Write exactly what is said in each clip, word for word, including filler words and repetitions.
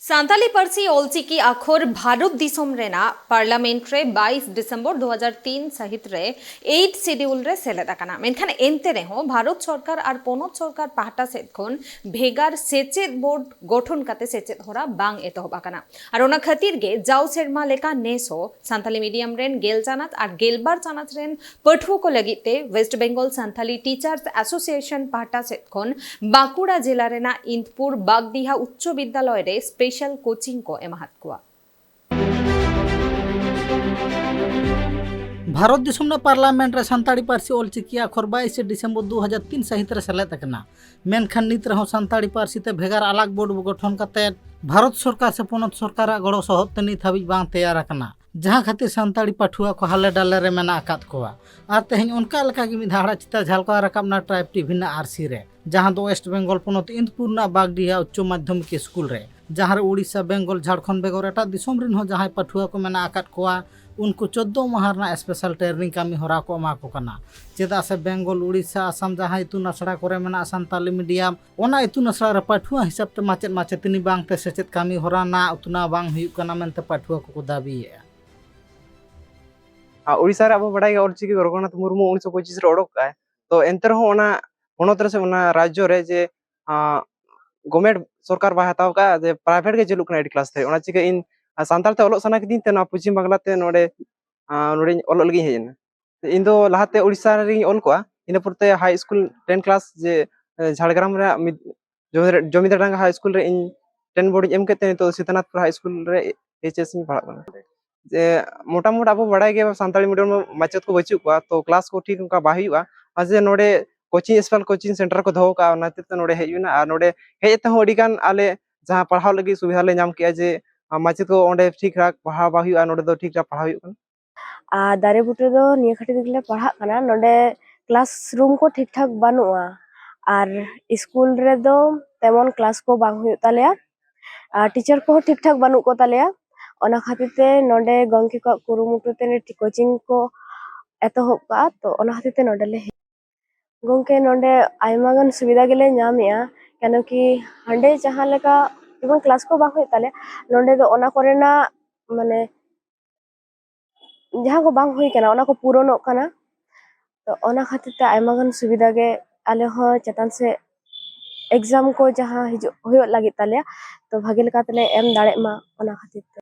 ᱥᱟᱱᱛᱟᱞᱤ ᱯᱟᱹᱨᱥᱤ ᱚᱞᱪᱤᱠᱤ ᱟᱠᱷᱚᱨ ᱵᱷᱟᱨᱚᱛ ᱫᱤᱥᱚᱢ ᱨᱮᱱᱟᱜ ᱯᱟᱨᱞᱟᱢᱮᱱᱴ ᱨᱮ ᱵᱟᱭᱤᱥ ᱰᱤᱥᱮᱢᱵᱚᱨ ᱫᱩ ᱦᱟᱡᱟᱨ ᱛᱤᱱ ᱥᱟᱹᱦᱤᱛ ᱨᱮ ᱮᱭᱤᱴ ᱥᱤᱰᱤᱭᱩᱞ ᱨᱮ ᱥᱮᱞᱮᱫ ᱟᱠᱟᱱᱟ᱾ ᱢᱮᱱᱠᱷᱟᱱ ᱮᱱᱛᱮ ᱨᱮᱦᱚᱸ ᱵᱷᱟᱨᱚᱛ ᱥᱚᱨᱠᱟᱨ ᱟᱨ ᱯᱚᱱᱚᱛ ᱥᱚᱨᱠᱟᱨ ᱯᱟᱦᱴᱟ ᱥᱮᱫ ᱠᱷᱚᱱ ᱵᱷᱮᱜᱟᱨ ᱥᱮᱪᱮᱫ ᱵᱳᱨᱰ ᱜᱚᱴᱷᱚᱱ ᱠᱟᱛᱮ ᱥᱮᱪᱮᱫ ᱦᱚᱨᱟ ᱵᱟᱝ ᱮᱛᱚᱦᱚᱵ ᱟᱠᱟᱱᱟ᱾ ᱟᱨ ᱚᱱᱟ ᱠᱷᱟᱹᱛᱤᱨ ᱜᱮ ᱡᱟᱣ ᱥᱮᱨᱢᱟ ᱞᱮᱠᱟ ᱱᱮᱥ ᱦᱚᱸ ᱥᱟᱱᱛᱟᱞᱤ ᱢᱤᱰᱤᱭᱟᱢ ᱨᱮᱱ ᱜᱮᱞ ᱪᱟᱱᱟᱪ ᱟᱨ ᱜᱮᱞᱵᱟᱨ ᱪᱟᱱᱟᱪ ᱨᱮᱱ ᱯᱟᱹᱴᱷᱩᱣᱟᱹ ᱠᱚ ᱞᱟᱹᱜᱤᱫ ᱛᱮ west Bengal Santali teachers association ᱯᱟᱦᱴᱟ ᱥᱮᱫ ᱠᱷᱚᱱ ᱵᱟᱸᱠᱩᱲᱟ ᱡᱮᱞᱟ ᱨᱮᱱᱟᱜ ᱤᱱᱫᱯᱩᱨ ᱵᱟᱜᱽᱰᱤᱦᱟ ᱩᱪᱪᱚ ᱵᱤᱫᱽᱫᱟᱞᱚᱭ ᱨᱮ ᱥᱯᱮᱥᱟᱞ ᱠᱳᱪᱤᱝ ᱠᱚ ᱮᱢᱟᱦᱟᱫ ᱠᱚᱣᱟ᱾ ᱵᱷᱟᱨᱚᱛ ᱫᱤᱥᱚᱢ ᱨᱮᱱᱟᱜ ᱯᱟᱨᱞᱟᱢᱮᱱᱴ ᱨᱮ ᱥᱟᱱᱛᱟᱲᱤ ᱯᱟᱹᱨᱥᱤ ᱚᱞᱪᱤᱠᱤ ᱟᱠᱷᱚᱨ ᱵᱟᱭᱤᱥᱮ ᱰᱤᱥᱮᱢᱵᱚᱨ ᱫᱩ ᱦᱟᱡᱟᱨ ᱛᱤᱱ ᱥᱟᱹᱦᱤᱛ ᱨᱮ ᱥᱮᱞᱮᱫ ᱟᱠᱟᱱᱟ᱾ ᱢᱮᱱᱠᱷᱟᱱ ᱱᱤᱛ ᱨᱮᱦᱚᱸ ᱥᱟᱱᱛᱟᱲᱤ ᱯᱟᱹᱨᱥᱤ ᱛᱮ ᱵᱷᱮᱜᱟᱨ ᱟᱞᱟᱜᱽ ᱵᱳᱨᱰ ᱜᱚᱴᱷᱚᱱ ᱠᱟᱛᱮ ᱵᱷᱟᱨᱚᱛ ᱥᱚᱨᱠᱟᱨ ᱥᱮ ᱯᱚᱱᱚᱛ ᱥᱚᱨᱠᱟᱨᱟᱜ ᱜᱚᱲᱚ ᱥᱚᱦᱚᱫ ᱛᱮ ᱱᱤᱛ ᱦᱟᱹᱵᱤᱡ ᱵᱟᱝ ᱛᱮᱭᱟᱨ ᱟᱠᱟᱱᱟ, ᱡᱟᱦᱟᱸ ᱠᱷᱟᱹᱛᱤᱨ ᱥᱟᱱᱛᱟᱲᱤ ᱯᱟᱹᱴᱷᱩᱣᱟᱹ ᱠᱚ ᱦᱟᱞᱮ ᱰᱟᱞᱮ ᱨᱮ ᱢᱮᱱᱟᱜ ᱟᱠᱟᱫ ᱠᱚᱣᱟ᱾ ᱟᱨ ᱛᱮᱦᱮᱧ ᱚᱱᱠᱟ ᱞᱮᱠᱟ ᱜᱮ ᱢᱤᱫ ᱦᱟᱦᱟᱲᱟ ᱪᱤᱛᱟᱹᱨ ᱡᱷᱟᱞᱠᱟᱣ ᱨᱟᱠᱟᱵ ᱮᱱᱟ ᱴᱨᱟᱭᱤᱵᱽ ᱴᱤᱵᱷᱤ ᱨᱮᱱᱟᱜ ᱟᱨᱥᱤ ᱨᱮ, ᱡᱟᱦᱟᱸ ᱫᱚ ᱣᱮᱥᱴ ᱵᱮᱝᱜᱚᱞ ᱯᱚᱱᱚᱛ ᱤᱱᱫᱯᱩᱨ ᱨᱮᱱᱟᱜ ᱵᱟᱜᱽᱰᱤᱦᱟ ᱩᱪᱪᱚ ᱢᱟᱫᱽᱫᱷᱚᱢᱤᱠ ᱥᱠᱩᱞ ᱨᱮ, ᱡᱟᱦᱟᱸ ᱨᱮ ᱩᱲᱤᱥᱥᱟ, ᱵᱮᱝᱜᱚᱞ, ᱡᱷᱟᱲᱠᱷᱚᱸᱰ ᱵᱮᱜᱚᱨ ᱮᱴᱟᱜ ᱫᱤᱥᱚᱢ ᱨᱮᱱ ᱦᱚᱸ ᱡᱟᱦᱟᱸᱭ ᱯᱟᱹᱴᱷᱩᱣᱟᱹ ᱠᱚ ᱢᱮᱱᱟᱜ ᱟᱠᱟᱫ ᱠᱚᱣᱟ, ᱩᱱᱠᱩ ᱪᱳᱫᱽᱫᱳ ᱢᱟᱦᱟ ᱨᱮᱱᱟᱜ ᱥᱯᱮᱥᱟᱞ ᱴᱨᱮᱱᱤᱝ ᱠᱟᱹᱢᱤ ᱦᱚᱨᱟ ᱠᱚ ᱮᱢᱟ ᱠᱚ ᱠᱟᱱᱟ᱾ ᱪᱮᱫᱟᱜ ᱥᱮ ᱵᱮᱝᱜᱚᱞ, ᱩᱲᱤᱥᱥᱟ, ᱟᱥᱟᱢ ᱡᱟᱦᱟᱸ ᱤᱛᱩᱱ ᱟᱥᱲᱟ ᱠᱚᱨᱮ ᱢᱮᱱᱟᱜᱼᱟ ᱥᱟᱱᱛᱟᱞᱤ ᱢᱤᱰᱤᱭᱟᱢ, ᱚᱱᱟ ᱤᱛᱩᱱ ᱟᱥᱲᱟ ᱨᱮ ᱯᱟᱹᱴᱷᱩᱣᱟᱹ ᱦᱤᱥᱟᱹᱵ ᱛᱮ ᱢᱟᱪᱮᱫ ᱢᱟᱪᱮᱛᱟᱹᱱᱤ ᱵᱟᱝ ᱛᱮ ᱥᱮᱪᱮᱫ ᱠᱟᱹᱢᱤ ᱦᱚᱨᱟ ᱨᱮᱱᱟᱜ ᱩᱛᱱᱟᱹᱣ ᱵᱟᱝ ᱦᱩᱭᱩᱜ ᱠᱟᱱᱟ ᱢᱮᱱᱛᱮ ᱯᱟᱹᱴᱷᱩᱣᱟᱹ ᱠᱚᱠᱚ ᱫᱟᱹᱵᱤᱭᱮᱫᱼᱟ᱾ ᱟᱨ ᱳᱰᱤᱥᱟ ᱨᱮ ᱟᱵᱚ ᱵᱟᱰᱟᱭ ᱜᱮᱭᱟ ᱚᱞᱪᱤᱠᱤ ᱨᱚᱜᱷᱩᱱᱟᱛᱷ ᱢᱩᱨᱢᱩ ᱩᱱᱤᱥᱥᱚ ᱯᱚᱸᱪᱤᱥ ᱨᱮ ᱚᱰᱚᱠ ᱠᱟᱜᱼᱟᱭ᱾ ᱛᱚ ᱮᱱᱛᱮ ᱨᱮᱦᱚᱸ ᱚᱱᱟ ᱯᱚᱱᱚᱛ ᱨᱮ ᱥᱮ ᱚᱱᱟ ᱨᱟᱡᱽᱡᱚ ᱨᱮ ᱡᱮ ᱜᱚᱵᱷᱢᱮᱱᱴ ᱥᱚᱨᱠᱟᱨ ᱵᱟᱭ ᱦᱟᱛᱟᱣ ᱠᱟᱜᱼᱟ, ᱡᱮ ᱯᱨᱟᱭᱵᱷᱮᱴ ᱜᱮ ᱪᱟᱹᱞᱩᱜ ᱠᱟᱱᱟ ᱮᱭᱤᱴ ᱠᱞᱟᱥ ᱫᱷᱟᱹᱵᱤᱡ᱾ ᱚᱱᱟ ᱪᱤᱠᱟᱹ ᱤᱧ ᱥᱟᱱᱛᱟᱲ ᱛᱮ ᱚᱞᱚᱜ ᱥᱟᱱᱟ ᱠᱤᱫᱤᱧ ᱛᱮ ᱱᱚᱣᱟ ᱯᱚᱪᱷᱤᱢ ᱵᱟᱝᱞᱟ ᱛᱮ ᱱᱚᱰᱮ ᱱᱚᱰᱮᱧ ᱚᱞᱚᱜ ᱞᱟᱹᱜᱤᱫ ᱤᱧ ᱦᱮᱡ ᱮᱱᱟ᱾ ᱤᱧ ᱫᱚ ᱞᱟᱦᱟᱛᱮ ᱳᱰᱤᱥᱟ ᱨᱮᱧ ᱚᱞ ᱠᱚᱜᱼᱟ, ᱤᱱᱟᱹ ᱯᱚᱨᱛᱮ ᱦᱟᱭ ᱥᱠᱩᱞ ᱴᱮᱱ ᱠᱞᱟᱥ ᱡᱮ ᱡᱷᱟᱲᱜᱨᱟᱢ ᱨᱮᱭᱟᱜ ᱢᱤᱫ ᱡᱚᱢᱤᱫᱟᱨ ᱰᱟᱸᱜᱟ ᱦᱟᱭ ᱥᱠᱩᱞ ᱨᱮ ᱤᱧ ᱴᱮᱱ ᱵᱳᱨᱰ ᱤᱧ ᱮᱢ ᱠᱮᱫ ᱛᱮ ᱱᱤᱛᱚᱜ ᱥᱤᱛᱟᱱᱟᱛᱷᱯᱩᱨ ᱦᱟᱭ ᱥᱠᱩᱞ ᱨᱮ ᱮᱭᱤᱪ ᱮᱥ ᱤᱧ ᱯᱟᱲᱦᱟᱜ ᱠᱟᱱᱟ᱾ ᱡᱮ ᱢᱚᱴᱟᱢᱩᱴᱤ ᱟᱵᱚ ᱵᱟᱲᱟᱭ ᱜᱮᱭᱟ ᱥᱟᱱᱛᱟᱲᱤ ᱢᱤᱰᱤᱭᱟᱢ ᱨᱮ ᱢᱟᱪᱮᱫ ᱠᱚ ᱵᱟᱹᱪᱩᱜ ᱠᱚᱣᱟ, ᱛᱚ ᱠᱞᱟᱥ ᱠᱚ ᱴᱷᱤᱠ ᱚᱱᱠᱟ ᱵᱟᱭ ᱦᱩᱭᱩᱜᱼᱟ᱾ ᱟᱨ ᱡᱮ ᱱᱚᱰᱮ ᱠᱳᱪᱤᱝ ᱥᱯᱮᱥᱟᱞ ᱠᱳᱪᱤᱝ ᱥᱮᱱᱴᱟᱨ ᱠᱚ ᱫᱚᱦᱚ ᱠᱟᱜᱼᱟ, ᱚᱱᱟ ᱦᱚᱛᱮᱡ ᱛᱮ ᱱᱚᱰᱮ ᱦᱮᱡ ᱦᱩᱭᱱᱟ᱾ ᱟᱨ ᱱᱚᱰᱮ ᱦᱮᱡ ᱛᱮᱦᱚᱸ ᱟᱹᱰᱤ ᱜᱟᱱ ᱟᱞᱮ ᱡᱟᱦᱟᱸ ᱯᱟᱲᱦᱟᱣ ᱞᱟᱹᱜᱤᱫ ᱥᱩᱵᱤᱫᱷᱟ ᱞᱮ ᱧᱟᱢ ᱠᱮᱜᱼᱟ, ᱡᱮ ᱢᱟᱪᱮᱫ ᱠᱚ ᱚᱸᱰᱮ ᱴᱷᱤᱠ ᱴᱷᱟᱠ ᱯᱟᱲᱦᱟᱣ ᱵᱟᱝ ᱦᱩᱭᱩᱜᱼᱟ, ᱱᱚᱰᱮ ᱫᱚ ᱴᱷᱤᱠ ᱴᱷᱟᱠ ᱯᱟᱲᱦᱟᱣ ᱦᱩᱭᱩᱜ ᱠᱟᱱᱟ᱾ ᱟᱨ ᱫᱟᱨᱮ ᱵᱩᱴᱟᱹ ᱫᱚ ᱱᱤᱭᱟᱹ ᱠᱷᱟᱹᱛᱤᱨ ᱜᱮᱞᱮ ᱯᱟᱲᱦᱟᱜ ᱠᱟᱱᱟ, ᱱᱚᱰᱮ ᱠᱞᱟᱥ ᱨᱩᱢ ᱠᱚ ᱴᱷᱤᱠ ᱴᱷᱟᱠ ᱵᱟᱹᱱᱩᱜᱼᱟ᱾ ᱟᱨ ᱥᱠᱩᱞ ᱨᱮᱫᱚ ᱛᱮᱢᱚᱱ ᱠᱞᱟᱥ ᱠᱚ ᱵᱟᱝ ᱦᱩᱭᱩᱜ ᱛᱟᱞᱮᱭᱟ᱾ ᱟᱨ ᱴᱤᱪᱟᱨ ᱠᱚᱦᱚᱸ ᱴᱷᱤᱠ ᱴᱷᱟᱠ ᱵᱟᱹᱱᱩᱜ ᱠᱚ ᱛᱟᱞᱮᱭᱟ᱾ ᱚᱱᱟ ᱠᱷᱟᱹᱛᱤᱨ ᱛᱮ ᱱᱚᱰᱮ ᱜᱚᱢᱠᱮ ᱠᱚᱣᱟᱜ ᱠᱩᱨᱩᱢᱩᱴᱩ ᱛᱮ ᱠᱳᱪᱤᱝ ᱠᱚ ᱮᱛᱚᱦᱚᱵ ᱠᱟᱜᱼᱟ, ᱛᱚ ᱚᱱᱟ ᱠᱷᱟᱹᱛᱤᱨ ᱛᱮ ᱱᱚᱰᱮ ᱞᱮ ᱦᱮᱡ᱾ ᱜᱚᱢᱠᱮ, ᱱᱚᱰᱮ ᱟᱭᱢᱟ ᱜᱟᱱ ᱥᱩᱵᱤᱫᱷᱟ ᱜᱮᱞᱮ ᱧᱟᱢᱮᱜᱼᱟ, ᱠᱮᱱᱚ ᱠᱤ ᱦᱟᱸᱰᱮ ᱡᱟᱦᱟᱸ ᱞᱮᱠᱟ ᱡᱮᱢᱚᱱ ᱠᱞᱟᱥ ᱠᱚ ᱵᱟᱝ ᱦᱩᱭᱩᱜ ᱛᱟᱞᱮᱭᱟ, ᱱᱚᱸᱰᱮ ᱫᱚ ᱚᱱᱟ ᱠᱚᱨᱮᱱᱟᱜ ᱢᱟᱱᱮ ᱡᱟᱦᱟᱸ ᱠᱚ ᱵᱟᱝ ᱦᱩᱭ ᱠᱟᱱᱟ, ᱚᱱᱟ ᱠᱚ ᱯᱩᱨᱚᱱᱚᱜ ᱠᱟᱱᱟ᱾ ᱛᱚ ᱚᱱᱟ ᱠᱷᱟᱹᱛᱤᱨ ᱛᱮ ᱟᱭᱢᱟ ᱜᱟᱱ ᱥᱩᱵᱤᱫᱷᱟ ᱜᱮ ᱟᱞᱮ ᱦᱚᱸ ᱪᱮᱛᱟᱱ ᱥᱮᱫ ᱮᱠᱡᱟᱢ ᱠᱚ ᱡᱟᱦᱟᱸ ᱦᱤᱡᱩᱜ ᱦᱩᱭᱩᱜ ᱞᱟᱹᱜᱤᱫ ᱛᱟᱞᱮᱭᱟ, ᱛᱚ ᱵᱷᱟᱜᱮ ᱞᱮᱠᱟ ᱛᱮᱞᱮ ᱮᱢ ᱫᱟᱲᱮᱜ ᱢᱟ, ᱚᱱᱟ ᱠᱷᱟᱹᱛᱤᱨ ᱛᱮ᱾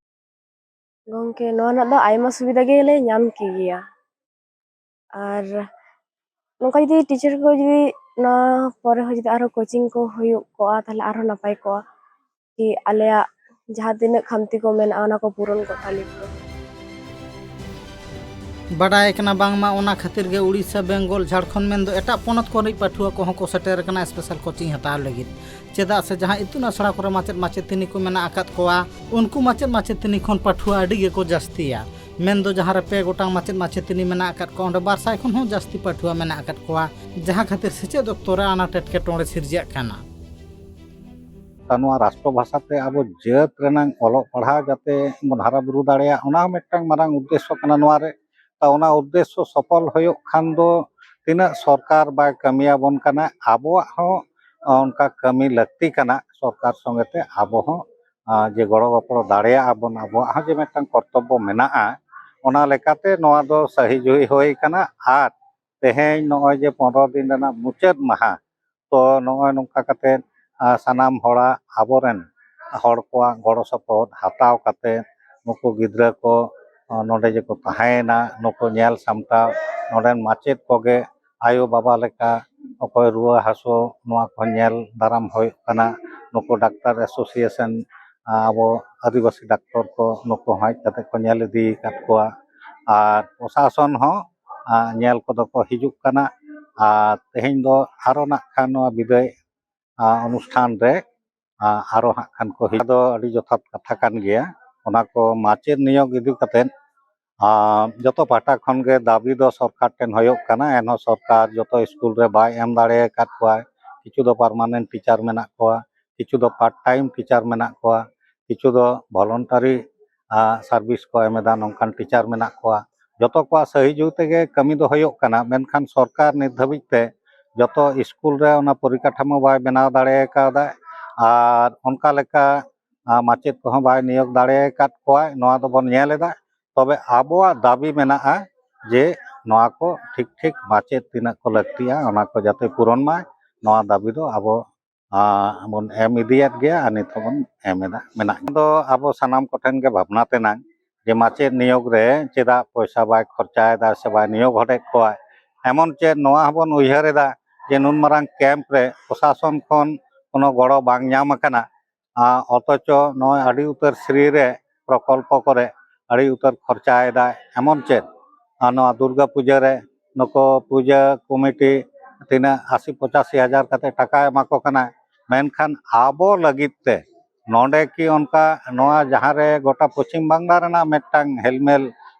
ᱜᱚᱢᱠᱮ, ᱱᱚᱣᱟ ᱨᱮᱱᱟᱜ ᱫᱚ ᱟᱭᱢᱟ ᱥᱩᱵᱤᱫᱷᱟ ᱜᱮᱞᱮ ᱧᱟᱢ ᱠᱮᱜᱮᱭᱟ᱾ ᱟᱨ ᱱᱚᱝᱠᱟ ᱡᱩᱫᱤ ᱴᱤᱪᱟᱨ ᱠᱚ ᱡᱩᱫᱤ ᱱᱚᱣᱟ ᱯᱚᱨᱮ ᱦᱚᱸ ᱡᱩᱫᱤ ᱟᱨᱦᱚᱸ ᱠᱳᱪᱤᱝ ᱠᱚ ᱦᱩᱭᱩᱜ ᱠᱚᱜᱼᱟ, ᱛᱟᱦᱞᱮ ᱟᱨᱦᱚᱸ ᱱᱟᱯᱟᱭ ᱠᱚᱜᱼᱟ᱾ ᱠᱤ ᱟᱞᱮᱭᱟᱜ ᱡᱟᱦᱟᱸ ᱛᱤᱱᱟᱹᱜ ᱠᱷᱟᱢᱛᱤ ᱠᱚ ᱢᱮᱱᱟᱜᱼᱟ, ᱚᱱᱟ ᱠᱚ ᱯᱩᱨᱚᱱ ᱠᱚᱜ ᱛᱟᱞᱮ ᱠᱚ᱾ ᱵᱟᱰᱟᱭ ᱠᱟᱱᱟ ᱵᱟᱝᱢᱟ ᱚᱱᱟ ᱠᱷᱟᱹᱛᱤᱨ ᱜᱮ ᱩᱲᱤᱥᱥᱟ, ᱵᱮᱝᱜᱚᱞ, ᱡᱷᱟᱲᱠᱷᱚᱸᱰ ᱢᱮᱱᱫᱚ ᱮᱴᱟᱜ ᱯᱚᱱᱚᱛ ᱠᱚᱨᱮᱱ ᱯᱟᱹᱴᱷᱩᱣᱟᱹ ᱠᱚᱦᱚᱸ ᱠᱚ ᱥᱮᱴᱮᱨ ᱟᱠᱟᱱᱟ ᱥᱯᱮᱥᱟᱞ ᱠᱳᱪᱤᱝ ᱦᱟᱛᱟᱣ ᱞᱟᱹᱜᱤᱫ᱾ ᱪᱮᱫᱟᱜ ᱥᱮ ᱡᱟᱦᱟᱸ ᱤᱛᱩᱱ ᱟᱥᱲᱟ ᱠᱚᱨᱮ ᱢᱟᱪᱮᱫ ᱢᱟᱪᱮᱛᱟᱹᱱᱤ ᱠᱚ ᱢᱮᱱᱟᱜ ᱟᱠᱟᱫ ᱠᱚᱣᱟ, ᱩᱱᱠᱩ ᱢᱟᱪᱮᱫ ᱢᱟᱪᱮᱛᱟᱹᱱᱤ ᱠᱷᱚᱱ ᱯᱟᱹᱴᱷᱩᱣᱟᱹ ᱟᱹᱰᱤ ᱜᱮᱠᱚ ᱡᱟᱹᱥᱛᱤᱭᱟ᱾ ᱢᱮᱱᱫᱚ ᱡᱟᱦᱟᱸ ᱨᱮ ᱯᱮ ᱜᱚᱴᱟᱝ ᱢᱟᱪᱮᱫ ᱢᱟᱪᱮᱛᱟᱹᱱᱤ ᱢᱮᱱᱟᱜ ᱟᱠᱟᱫ ᱠᱚᱣᱟ, ᱚᱸᱰᱮ ᱵᱟᱨ ᱥᱟᱭ ᱠᱷᱚᱱ ᱦᱚᱸ ᱡᱟᱹᱥᱛᱤ ᱯᱟᱹᱴᱷᱩᱣᱟᱹ ᱢᱮᱱᱟᱜ ᱟᱠᱟᱫ ᱠᱚᱣᱟ, ᱡᱟᱦᱟᱸ ᱠᱷᱟᱹᱛᱤᱨ ᱥᱮᱪᱮᱫ ᱚᱠᱛᱚ ᱨᱮ ᱟᱱᱟᱴ ᱮᱴᱠᱮᱴᱚᱬᱮ ᱥᱤᱨᱡᱟᱹᱜ ᱠᱟᱱᱟ᱾ ᱱᱚᱣᱟ ᱨᱟᱥᱴᱨᱚ ᱵᱷᱟᱥᱟ ᱛᱮ ᱟᱵᱚ ᱡᱟᱹᱛ ᱨᱮᱱᱟᱝ ᱚᱞᱚᱜ ᱯᱟᱲᱦᱟᱣ ᱡᱟᱛᱮ ᱵᱚᱱ ᱦᱟᱨᱟ ᱵᱩᱨᱩ ᱫᱟᱲᱮᱭᱟᱜ, ᱚᱱᱟ ᱦᱚᱸ ᱢᱤᱫᱴᱟᱝ ᱢᱟᱨᱟᱝ ᱩᱫᱽᱫᱮᱥᱥᱚ ᱠᱟᱱᱟ᱾ ᱱᱚᱣᱟ ᱨᱮ ᱛᱟ ᱚᱱᱟ ᱩᱫᱽᱫᱮᱥᱥᱚ ᱥᱚᱯᱷᱚᱞ ᱦᱩᱭᱩᱜ ᱠᱷᱟᱱ ᱫᱚ ᱛᱤᱱᱟᱹᱜ ᱥᱚᱨᱠᱟᱨ ᱵᱟᱭ ᱠᱟᱹᱢᱤᱭᱟᱵᱚᱱ ᱠᱟᱱᱟ, ᱟᱵᱚᱣᱟᱜ ᱦᱚᱸ ᱚᱱᱠᱟ ᱠᱟᱹᱢᱤ ᱞᱟᱹᱠᱛᱤ ᱠᱟᱱᱟ᱾ ᱥᱚᱨᱠᱟᱨ ᱥᱚᱸᱜᱮ ᱛᱮ ᱟᱵᱚ ᱦᱚᱸ ᱟᱸ, ᱡᱮ ᱜᱚᱲᱚ ᱜᱚᱯᱚᱲᱚ ᱫᱟᱲᱮᱭᱟᱜᱼᱟ ᱵᱚᱱ, ᱟᱵᱚᱣᱟᱜ ᱦᱚᱸ ᱡᱮ ᱢᱤᱫᱴᱟᱝ ᱠᱚᱨᱛᱚᱵᱵᱚ ᱢᱮᱱᱟᱜᱼᱟ, ᱚᱱᱟ ᱞᱮᱠᱟᱛᱮ ᱱᱚᱣᱟ ᱫᱚ ᱥᱟᱹᱦᱤ ᱡᱩᱦᱤ ᱦᱩᱭ ᱠᱟᱱᱟ᱾ ᱟᱨ ᱛᱮᱦᱮᱧ ᱱᱚᱜᱼᱚᱭ ᱡᱮ ᱯᱚᱱᱨᱚ ᱫᱤᱱ ᱨᱮᱱᱟᱜ ᱢᱩᱪᱟᱹᱫ ᱢᱟᱦᱟ, ᱛᱚ ᱱᱚᱜᱼᱚᱭ ᱱᱚᱝᱠᱟ ᱠᱟᱛᱮ ᱟᱸ, ᱥᱟᱱᱟᱢ ᱦᱚᱲᱟᱜ, ᱟᱵᱚᱨᱮᱱ ᱦᱚᱲ ᱠᱚᱣᱟᱜ ᱜᱚᱲᱚ ᱥᱚᱯᱚᱦᱚᱫ ᱦᱟᱛᱟᱣ ᱠᱟᱛᱮ ᱱᱩᱠᱩ ᱜᱤᱫᱽᱨᱟᱹ ᱠᱚ ᱟᱸ, ᱱᱚᱰᱮ ᱡᱮᱠᱚ ᱛᱟᱦᱮᱸᱭᱮᱱᱟ, ᱱᱩᱠᱩ ᱧᱮᱞ ᱥᱟᱢᱴᱟᱣ, ᱱᱚᱰᱮᱱ ᱢᱟᱪᱮᱫ ᱠᱚᱜᱮ ᱟᱭᱳ ᱵᱟᱵᱟ ᱞᱮᱠᱟ ᱚᱠᱚᱭ ᱨᱩᱣᱟᱹ ᱦᱟᱹᱥᱩ, ᱱᱚᱣᱟ ᱠᱚ ᱧᱮᱞ ᱫᱟᱨᱟᱢ ᱦᱩᱭᱩᱜ ᱠᱟᱱᱟ᱾ ᱱᱩᱠᱩ ᱰᱟᱠᱛᱟᱨ ᱮᱥᱳᱥᱤᱭᱮᱥᱚᱱ, ᱟᱵᱚ ᱟᱹᱫᱤᱵᱟᱹᱥᱤ ᱰᱟᱠᱛᱚᱨ ᱠᱚ, ᱱᱩᱠᱩ ᱦᱚᱸ ᱦᱮᱡ ᱠᱟᱛᱮ ᱠᱚ ᱧᱮᱞ ᱤᱫᱤ ᱟᱠᱟᱫ ᱠᱚᱣᱟ᱾ ᱟᱨ ᱯᱨᱚᱥᱟᱥᱚᱱ ᱦᱚᱸ ᱧᱮᱞ ᱠᱚᱫᱚ ᱠᱚ ᱦᱤᱡᱩᱜ ᱠᱟᱱᱟ᱾ ᱟᱨ ᱛᱮᱦᱮᱧ ᱫᱚ ᱟᱨᱚ ᱱᱟᱜ ᱠᱷᱟᱱ ᱱᱚᱣᱟ ᱵᱤᱫᱟᱹᱭ ᱚᱱᱩᱥᱴᱷᱟᱱ ᱨᱮ ᱟᱨᱚ ᱦᱟᱸᱜ ᱠᱷᱟᱱ ᱠᱚ ᱦᱤᱡᱩᱜ᱾ ᱫᱚ ᱟᱹᱰᱤ ᱡᱚᱛᱷᱟᱛ ᱠᱟᱛᱷᱟ ᱠᱟᱱ ᱜᱮᱭᱟ᱾ ᱚᱱᱟ ᱠᱚ ᱢᱟᱪᱮᱫ ᱱᱤᱭᱳᱜᱽ ᱤᱫᱤ ᱠᱟᱛᱮᱫ ᱡᱚᱛᱚ ᱯᱟᱦᱴᱟ ᱠᱷᱚᱱ ᱜᱮ ᱫᱟᱹᱵᱤ ᱫᱚ ᱥᱚᱨᱠᱟᱨ ᱴᱷᱮᱱ ᱦᱩᱭᱩᱜ ᱠᱟᱱᱟ᱾ ᱮᱱᱦᱚᱸ ᱥᱚᱨᱠᱟᱨ ᱡᱚᱛᱚ ᱥᱠᱩᱞ ᱨᱮ ᱵᱟᱭ ᱮᱢ ᱫᱟᱲᱮ ᱟᱠᱟᱫ ᱠᱚᱣᱟ᱾ ᱠᱤᱪᱷᱩ ᱫᱚ ᱯᱟᱨᱢᱟᱱᱮᱱᱴ ᱴᱤᱪᱟᱨ ᱢᱮᱱᱟᱜ ᱠᱚᱣᱟ, ᱠᱤᱪᱷᱩ ᱫᱚ ᱯᱟᱨᱴ ᱴᱟᱭᱤᱢ ᱴᱤᱪᱟᱨ ᱢᱮᱱᱟᱜ ᱠᱚᱣᱟ, ᱠᱤᱪᱷᱩ ᱫᱚ ᱵᱷᱚᱞᱚᱱᱴᱟᱨᱤ ᱥᱟᱨᱵᱷᱤᱥ ᱠᱚ ᱮᱢ ᱮᱫᱟ, ᱱᱚᱝᱠᱟᱱ ᱴᱤᱪᱟᱨ ᱢᱮᱱᱟᱜ ᱠᱚᱣᱟ᱾ ᱡᱚᱛᱚ ᱠᱚᱣᱟᱜ ᱥᱟᱹᱦᱤᱡᱩᱦᱤ ᱛᱮᱜᱮ ᱠᱟᱹᱢᱤ ᱫᱚ ᱦᱩᱭᱩᱜ ᱠᱟᱱᱟ, ᱢᱮᱱᱠᱷᱟᱱ ᱥᱚᱨᱠᱟᱨ ᱱᱤᱛ ᱫᱷᱟᱹᱵᱤᱡ ᱛᱮ ᱡᱚᱛᱚ ᱥᱠᱩᱞ ᱨᱮ ᱚᱱᱟ ᱯᱚᱨᱤᱠᱟᱴᱷᱟᱢᱳ ᱵᱟᱭ ᱵᱮᱱᱟᱣ ᱫᱟᱲᱮ ᱠᱟᱣᱫᱟ᱾ ᱟᱨ ᱚᱱᱠᱟ ᱞᱮᱠᱟ ᱟᱨ ᱢᱟᱪᱮᱫ ᱠᱚᱦᱚᱸ ᱵᱟᱭ ᱱᱤᱭᱳᱜᱽ ᱫᱟᱲᱮ ᱟᱠᱟᱫ ᱠᱚᱣᱟ, ᱱᱚᱣᱟ ᱫᱚᱵᱚᱱ ᱧᱮᱞ ᱮᱫᱟ᱾ ᱛᱚᱵᱮ ᱟᱵᱚᱣᱟᱜ ᱫᱟᱹᱵᱤ ᱢᱮᱱᱟᱜᱼᱟ ᱡᱮ ᱱᱚᱣᱟ ᱠᱚ ᱴᱷᱤᱠ ᱴᱷᱤᱠ ᱢᱟᱪᱮᱫ ᱛᱤᱱᱟᱹᱜ ᱠᱚ ᱞᱟᱹᱠᱛᱤᱜᱼᱟ, ᱚᱱᱟ ᱠᱚ ᱡᱟᱛᱮ ᱯᱩᱨᱚᱱ ᱢᱟ, ᱱᱚᱣᱟ ᱫᱟᱹᱵᱤ ᱫᱚ ᱟᱵᱚ ᱟᱸ, ᱵᱚᱱ ᱮᱢ ᱤᱫᱤᱭᱮᱫ ᱜᱮᱭᱟ ᱟᱨ ᱱᱤᱛ ᱦᱚᱸᱵᱚᱱ ᱮᱢ ᱮᱫᱟ, ᱢᱮᱱᱟᱜ ᱜᱮᱭᱟ᱾ ᱟᱫᱚ ᱟᱵᱚ ᱥᱟᱱᱟᱢ ᱠᱚᱴᱷᱮᱱ ᱜᱮ ᱵᱷᱟᱵᱽᱱᱟ ᱛᱮᱱᱟᱝ ᱡᱮ ᱢᱟᱪᱮᱫ ᱱᱤᱭᱳᱜᱽ ᱨᱮ ᱪᱮᱫᱟᱜ ᱯᱚᱭᱥᱟ ᱵᱟᱭ ᱠᱷᱚᱨᱪᱟᱭᱮᱫᱟ ᱥᱮ ᱵᱟᱭ ᱱᱤᱭᱳᱜᱽ ᱦᱚᱫᱮᱫ ᱠᱚᱣᱟ᱾ ᱮᱢᱚᱱ ᱪᱮᱫ ᱱᱚᱣᱟ ᱦᱚᱸᱵᱚᱱ ᱩᱭᱦᱟᱹᱨ ᱮᱫᱟ ᱡᱮ ᱱᱩᱱ ᱢᱟᱨᱟᱝ ᱠᱮᱢᱯ ᱨᱮ ᱯᱨᱚᱥᱟᱥᱚᱱ ᱠᱷᱚᱱ ᱠᱳᱱᱳ ᱜᱚᱲᱚ ᱵᱟᱝ ᱧᱟᱢ ᱟᱠᱟᱱᱟ᱾ ᱟᱨ ᱚᱛᱷᱚᱪᱚ ᱱᱚᱜᱼᱚᱭ ᱟᱹᱰᱤ ᱩᱛᱟᱹᱨ ᱯᱨᱚᱠᱚᱞᱯᱚ ᱠᱚᱨᱮ ᱟᱹᱰᱤ ᱩᱛᱟᱹᱨ ᱠᱷᱚᱨᱪᱟᱭᱮᱫᱟᱭ᱾ ᱮᱢᱚᱱ ᱪᱮᱫ ᱟᱨ ᱱᱚᱣᱟ ᱫᱩᱨᱜᱟ ᱯᱩᱡᱟᱹ ᱨᱮ ᱱᱩᱠᱩ ᱯᱩᱡᱟᱹ ᱠᱚᱢᱤᱴᱤ ᱛᱤᱱᱟᱹᱜ ᱟᱥᱤ ᱯᱚᱸᱪᱟᱥᱤ ᱦᱟᱡᱟᱨ ᱠᱟᱛᱮ ᱴᱟᱠᱟᱭ ᱮᱢᱟ ᱠᱚ ᱠᱟᱱᱟ, ᱢᱮᱱᱠᱷᱟᱱ ᱟᱵᱚ ᱞᱟᱹᱜᱤᱫ ᱛᱮ ᱱᱚᱰᱮ ᱠᱤ ᱚᱱᱠᱟ ᱱᱚᱣᱟ ᱡᱟᱦᱟᱸ ᱨᱮ ᱜᱚᱴᱟ ᱯᱚᱪᱷᱤᱢ ᱵᱟᱝᱞᱟ ᱨᱮᱱᱟᱜ ᱢᱤᱫᱴᱟᱝ ᱦᱮᱞᱢᱮᱞ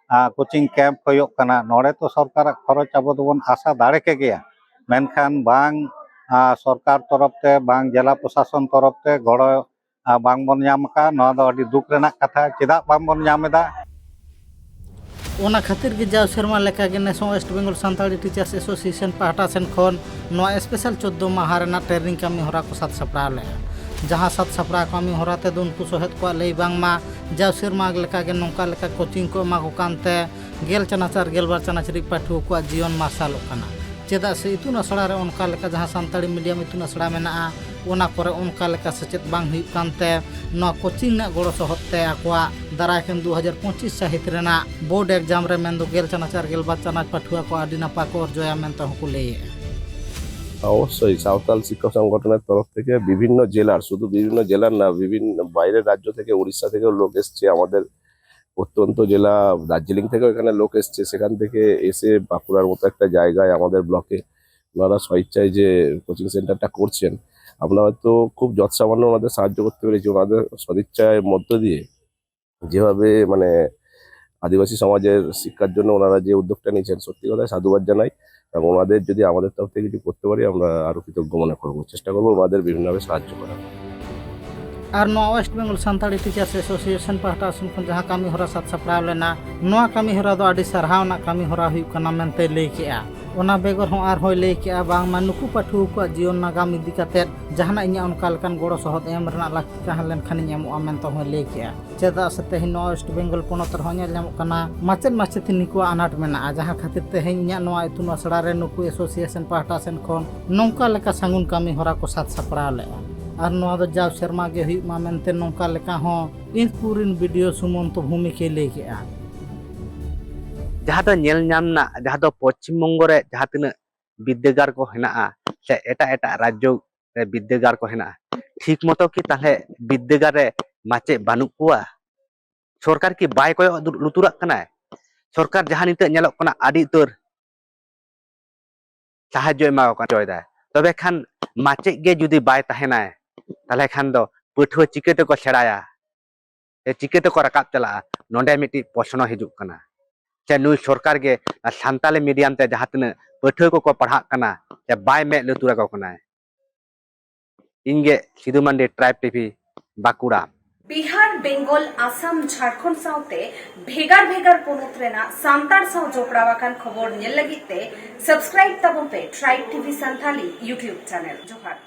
ᱠᱳᱪᱤᱝ ᱠᱮᱢᱯ ᱦᱩᱭᱩᱜ ᱠᱟᱱᱟ, ᱱᱚᱰᱮ ᱛᱚ ᱥᱚᱨᱠᱟᱨᱟᱜ ᱠᱷᱚᱨᱚᱪ ᱟᱵᱚ ᱫᱚᱵᱚᱱ ᱟᱥᱟ ᱫᱟᱲᱮ ᱠᱮᱜᱮᱭᱟ, ᱢᱮᱱᱠᱷᱟᱱ ᱵᱟᱝ ᱥᱚᱨᱠᱟᱨ ᱛᱚᱨᱚᱯ ᱛᱮ, ᱵᱟᱝ ᱡᱮᱞᱟ ᱯᱨᱚᱥᱟᱥᱚᱱ ᱛᱚᱨᱚᱯ ᱛᱮ ᱜᱚᱲᱚ ᱵᱟᱝ ᱵᱚᱱ ᱧᱟᱢ ᱟᱠᱟᱫᱼᱟ᱾ ᱱᱚᱣᱟ ᱫᱚ ᱟᱹᱰᱤ ᱫᱩᱠ ᱨᱮᱱᱟᱜ ᱠᱟᱛᱷᱟ᱾ ᱪᱮᱫᱟᱜ ᱵᱟᱝ ᱵᱚᱱ ᱧᱟᱢ ᱮᱫᱟ? ᱚᱱᱟ ᱠᱷᱟᱹᱛᱤᱨ ᱜᱮ ᱡᱟᱣ ᱥᱮᱨᱢᱟ ᱞᱮᱠᱟᱜᱮ ᱱᱮᱥ ᱦᱚᱸ West Bengal Santali Teachers Association ᱯᱟᱦᱴᱟ ᱥᱮᱱ ᱠᱷᱚᱱ ᱱᱚᱣᱟ ᱥᱯᱮᱥᱟᱞ ᱪᱳᱫᱽᱫᱳ ᱢᱟᱦᱟ ᱨᱮᱱᱟᱜ ᱴᱨᱮᱱᱤᱝ ᱠᱟᱹᱢᱤ ᱦᱚᱨᱟ ᱠᱚ ᱥᱟᱛ ᱥᱟᱯᱲᱟᱣ ᱞᱮᱫᱼᱟ, ᱡᱟᱦᱟᱸ ᱥᱟᱛ ᱥᱟᱯᱲᱟᱣ ᱠᱟᱹᱢᱤ ᱦᱚᱨᱟ ᱛᱮᱫᱚ ᱩᱱᱠᱩ ᱥᱚᱦᱮᱫ ᱠᱚᱣᱟᱜ ᱞᱟᱹᱭ ᱵᱟᱝᱢᱟ ᱡᱟᱣ ᱥᱮᱨᱢᱟ ᱞᱮᱠᱟᱜᱮ ᱱᱚᱝᱠᱟ ᱞᱮᱠᱟ ᱠᱳᱪᱤᱝ ᱠᱚ ᱮᱢᱟ ᱠᱚ ᱠᱟᱱᱛᱮ ᱜᱮᱞ ᱪᱟᱱᱟᱪ ᱟᱨ ᱜᱮᱞᱵᱟᱨ ᱪᱟᱱᱟᱪ ᱨᱤᱱ ᱯᱟᱹᱴᱷᱩᱣᱟᱹ ᱠᱚᱣᱟᱜ ᱡᱤᱭᱚᱱ ᱢᱟᱨᱥᱟᱞᱚᱜ ᱠᱟᱱᱟ᱾ ᱪᱮᱫᱟᱜ ᱥᱮ ᱤᱛᱩᱱ ᱟᱥᱲᱟ ᱨᱮ ᱚᱱᱠᱟ ᱞᱮᱠᱟ ᱡᱟᱦᱟᱸ ᱥᱟᱱᱛᱟᱲᱤ ᱢᱤᱰᱤᱭᱟᱢ ᱤᱛᱩᱱ ᱟᱥᱲᱟ ᱢᱮᱱᱟᱜᱼᱟ, ᱚᱱᱟ ᱠᱚᱨᱮ ᱚᱱᱠᱟ ᱞᱮᱠᱟ ᱥᱮᱪᱮᱫ ᱵᱟᱝ ᱦᱩᱭᱩᱜ ᱠᱟᱱᱛᱮ ᱱᱚᱣᱟ ᱠᱳᱪᱤᱝ ᱨᱮᱱᱟᱜ ᱜᱚᱲᱚ ᱥᱚᱦᱚᱫ ᱛᱮ ᱟᱠᱚᱣᱟᱜ ᱫᱟᱨᱟᱭ ᱠᱟᱱ ᱫᱩ ᱦᱟᱡᱟᱨ ᱯᱚᱸᱪᱤᱥ ᱥᱟᱹᱦᱤᱛ ᱨᱮᱱᱟᱜ ᱵᱳᱨᱰ ᱮᱠᱡᱟᱢ ᱨᱮ ᱢᱮᱱᱫᱚ ᱜᱮᱞ ᱪᱟᱱᱟᱪ ᱟᱨ ᱜᱮᱞᱵᱟᱨ ᱪᱟᱱᱟᱪ ᱯᱟᱹᱴᱷᱩᱣᱟᱹ ᱠᱚ ᱟᱹᱰᱤ ᱱᱟᱯᱟᱭ ᱠᱚ ᱚᱨᱡᱚᱭᱟ ᱢᱮᱱᱛᱮ ᱦᱚᱸᱠᱚ ᱞᱟᱹᱭᱮᱫᱼᱟ᱾ অবশ্যই সাঁওতাল শিক্ষক সংগঠনের তরফ থেকে বিভিন্ন জেলার, শুধু বিভিন্ন জেলার না, বিভিন্ন বাইরের রাজ্য থেকে, উড়িষ্যা থেকেও লোক এসছে। আমাদের প্রত্যন্ত জেলা দার্জিলিং থেকেও এখানে লোক এসছে। সেখান থেকে এসে বাঁকুড়ার মতো একটা জায়গায় আমাদের ব্লকে ওনারা স্বইচ্ছায় যে কোচিং সেন্টারটা করছেন, আমরা হয়তো খুব যৎসামান্য ওনাদের সাহায্য করতে পেরেছি। ওনাদের সদিচ্ছার মধ্য দিয়ে যেভাবে মানে আদিবাসী সমাজের শিক্ষার জন্য ওনারা যে উদ্যোগটা নিয়েছেন, সত্যি কথায় সাধুবাদ জানাই। এবং ওনাদের যদি আমাদের তরফ থেকে কিছু করতে পারি, আমরা আরও কৃতজ্ঞ মনে করবো। চেষ্টা করবো ওনাদের বিভিন্নভাবে সাহায্য করার। ᱟᱨ ᱱᱚᱣᱟ West Bengal Santali Teachers Association ᱯᱟᱦᱴᱟ ᱥᱮᱱ ᱠᱷᱚᱱ ᱡᱟᱦᱟᱸ ᱠᱟᱹᱢᱤ ᱦᱚᱨᱟ ᱥᱟᱛ ᱥᱟᱯᱲᱟᱣ ᱞᱮᱱᱟ, ᱱᱚᱣᱟ ᱠᱟᱹᱢᱤ ᱦᱚᱨᱟ ᱫᱚ ᱟᱹᱰᱤ ᱥᱟᱨᱦᱟᱣ ᱨᱮᱱᱟᱜ ᱠᱟᱹᱢᱤ ᱦᱚᱨᱟ ᱦᱩᱭᱩᱜ ᱠᱟᱱᱟ ᱢᱮᱱᱛᱮᱭ ᱞᱟᱹᱭ ᱠᱮᱫᱼᱟ᱾ ᱚᱱᱟ ᱵᱮᱜᱚᱨ ᱦᱚᱸ ᱟᱨᱦᱚᱸᱭ ᱞᱟᱹᱭ ᱠᱮᱜᱼᱟ ᱵᱟᱝᱢᱟ ᱱᱩᱠᱩ ᱯᱟᱹᱴᱷᱩᱣᱟᱹ ᱠᱚᱣᱟᱜ ᱡᱤᱭᱚᱱ ᱱᱟᱜᱟᱢ ᱤᱫᱤ ᱠᱟᱛᱮᱫ ᱡᱟᱦᱟᱱᱟᱜ ᱤᱧᱟᱹᱜ ᱚᱱᱠᱟ ᱞᱮᱠᱟᱱ ᱜᱚᱲᱚ ᱥᱚᱦᱚᱫ ᱮᱢ ᱨᱮᱱᱟᱜ ᱞᱟᱹᱠᱛᱤ ᱛᱟᱦᱮᱸ ᱞᱮᱱᱠᱷᱟᱱᱤᱧ ᱮᱢᱚᱜᱼᱟ ᱢᱮᱱᱛᱮ ᱦᱚᱸᱭ ᱞᱟᱹᱭ ᱠᱮᱜᱼᱟ᱾ ᱪᱮᱫᱟᱜ ᱥᱮ ᱛᱮᱦᱮᱧ ᱱᱚᱣᱟ ᱳᱭᱮᱥᱴ ᱵᱮᱝᱜᱚᱞ ᱯᱚᱱᱚᱛ ᱨᱮᱦᱚᱸ ᱧᱮᱞ ᱧᱟᱢᱚᱜ ᱠᱟᱱᱟ ᱢᱟᱪᱮᱫ ᱢᱟᱪᱮᱛᱟᱹᱱᱤ ᱠᱚᱣᱟᱜ ᱟᱱᱟᱴ ᱢᱮᱱᱟᱜᱼᱟ, ᱡᱟᱦᱟᱸ ᱠᱷᱟᱹᱛᱤᱨ ᱛᱮᱦᱮᱧ ᱤᱧᱟᱹᱜ ᱱᱚᱣᱟ ᱤᱛᱩᱱ ᱟᱥᱲᱟ ᱨᱮ ᱱᱩᱠᱩ ᱮᱥᱳᱥᱤᱭᱮᱥᱚᱱ ᱯᱟᱦᱴᱟ ᱥᱮᱱ ᱠᱷᱚᱱ ᱱᱚᱝᱠᱟ ᱞᱮᱠᱟ ᱥᱟᱹᱜᱩᱱ ᱠᱟᱹᱢᱤ ᱦᱚᱨᱟ ᱠᱚ ᱥᱟᱛ ᱥᱟᱯᱲᱟᱣ ᱞᱮᱫᱼᱟ᱾ ᱟᱨ ᱱᱚᱣᱟ ᱫᱚ ᱡᱟᱣ ᱥᱮᱨᱢᱟ ᱜᱮ ᱦᱩᱭᱩᱜ ᱢᱟ ᱢᱮᱱᱛᱮ ᱱᱚᱝᱠᱟ ᱞᱮᱠᱟ ᱦᱚᱸ ᱤᱱᱫᱤᱯᱩᱨ ᱨᱤᱱ ᱵᱤ ᱰᱤ ᱳ ᱥᱩᱢᱚᱱᱛᱚ ᱵᱷᱳᱣᱢᱤᱠᱮ ᱞᱟᱹᱭ ᱠᱮᱜᱼᱟ᱾ ᱡᱟᱦᱟᱸ ᱫᱚ ᱧᱮᱞ ᱧᱟᱢ ᱮᱱᱟ, ᱡᱟᱦᱟᱸ ᱫᱚ ᱯᱚᱪᱷᱤᱢ ᱵᱚᱝᱜᱚ ᱨᱮ ᱡᱟᱦᱟᱸ ᱛᱤᱱᱟᱹᱜ ᱵᱤᱫᱽᱫᱟᱹᱜᱟᱲ ᱠᱚ ᱦᱮᱱᱟᱜᱼᱟ ᱥᱮ ᱮᱴᱟᱜ ᱮᱴᱟᱜ ᱨᱟᱡᱽᱡᱚ ᱨᱮ ᱵᱤᱫᱽᱫᱟᱹᱜᱟᱲ ᱠᱚ ᱦᱮᱱᱟᱜᱼᱟ, ᱴᱷᱤᱠ ᱢᱚᱛᱚ ᱠᱤ ᱛᱟᱦᱞᱮ ᱵᱤᱫᱽᱫᱟᱹᱜᱟᱲ ᱨᱮ ᱢᱟᱪᱮᱫ ᱵᱟᱹᱱᱩᱜ ᱠᱚᱣᱟ? ᱥᱚᱨᱠᱟᱨ ᱠᱤ ᱵᱟᱭ ᱠᱚᱭᱚᱜ ᱫᱩ- ᱞᱩᱛᱩᱨᱟᱜ ᱠᱟᱱᱟᱭ? ᱥᱚᱨᱠᱟᱨ ᱡᱟᱦᱟᱸ ᱱᱤᱛᱚᱜ ᱧᱮᱞᱚᱜ ᱠᱟᱱᱟ ᱟᱹᱰᱤ ᱩᱛᱟᱹᱨ ᱥᱟᱦᱟᱡᱽᱡᱚ ᱮᱢᱟ ᱠᱚ ᱠᱟᱱ ᱪᱚᱭᱫᱟᱭ, ᱛᱚᱵᱮ ᱠᱷᱟᱱ ᱢᱟᱪᱮᱫ ᱜᱮ ᱡᱩᱫᱤ ᱵᱟᱭ ᱛᱟᱦᱮᱱᱟᱭ, ᱛᱟᱦᱞᱮ ᱠᱷᱟᱱ ᱫᱚ ᱯᱟᱹᱴᱷᱩᱣᱟᱹ ᱪᱤᱠᱟᱹ ᱛᱮᱠᱚ ᱥᱮᱬᱟᱭᱟ? ᱥᱮ ᱪᱤᱠᱟᱹ ᱛᱮᱠᱚ ᱨᱟᱠᱟᱵ ᱪᱟᱞᱟᱜᱼᱟ? ᱱᱚᱰᱮ ᱢᱤᱫᱴᱤᱡ ᱯᱨᱚᱥᱱᱚ ᱦᱤᱡᱩᱜ ᱠᱟᱱᱟ᱾ ᱥᱮ ᱱᱩᱭ ᱥᱚᱨᱠᱟᱨ ᱜᱮ ᱥᱟᱱᱛᱟᱞᱤ ᱢᱤᱰᱤᱭᱟᱢ ᱛᱮ ᱡᱟᱦᱟᱸ ᱛᱤᱱᱟᱹᱜ ᱯᱟᱹᱴᱷᱩᱣᱟᱹ ᱠᱚᱠᱚ ᱯᱟᱲᱦᱟᱜ ᱠᱟᱱᱟ, ᱥᱮ ᱵᱟᱭ ᱢᱮᱫ ᱞᱩᱛᱩᱨ ᱟᱠᱚ ᱠᱟᱱᱟᱭ? ᱤᱧ ᱜᱮ ᱥᱤᱫᱷᱩ ᱢᱟᱱᱰᱤ, ᱴᱨᱟᱭᱤᱵᱽ ᱴᱤᱵᱷᱤ, ᱵᱟᱸᱠᱩᱲᱟ᱾ ᱵᱤᱦᱟᱨ, ᱵᱮᱝᱜᱚᱞ, ᱟᱥᱟᱢ, ᱡᱷᱟᱲᱠᱷᱚᱸᱰ ᱥᱟᱶᱛᱮ ᱵᱷᱮᱜᱟᱨ ᱵᱷᱮᱜᱟᱨ ᱯᱚᱱᱚᱛ ᱨᱮᱱᱟᱜ ᱥᱟᱱᱛᱟᱲ ᱥᱟᱶ ᱡᱚᱯᱲᱟᱣ ᱟᱠᱟᱱ ᱠᱷᱚᱵᱚᱨ ᱧᱮᱞ ᱞᱟᱹᱜᱤᱫ ᱛᱮ subscribe ᱛᱟᱵᱚᱱ ᱯᱮ tribe TV Santhali YouTube channel᱾ ᱡᱚᱦᱟᱨ᱾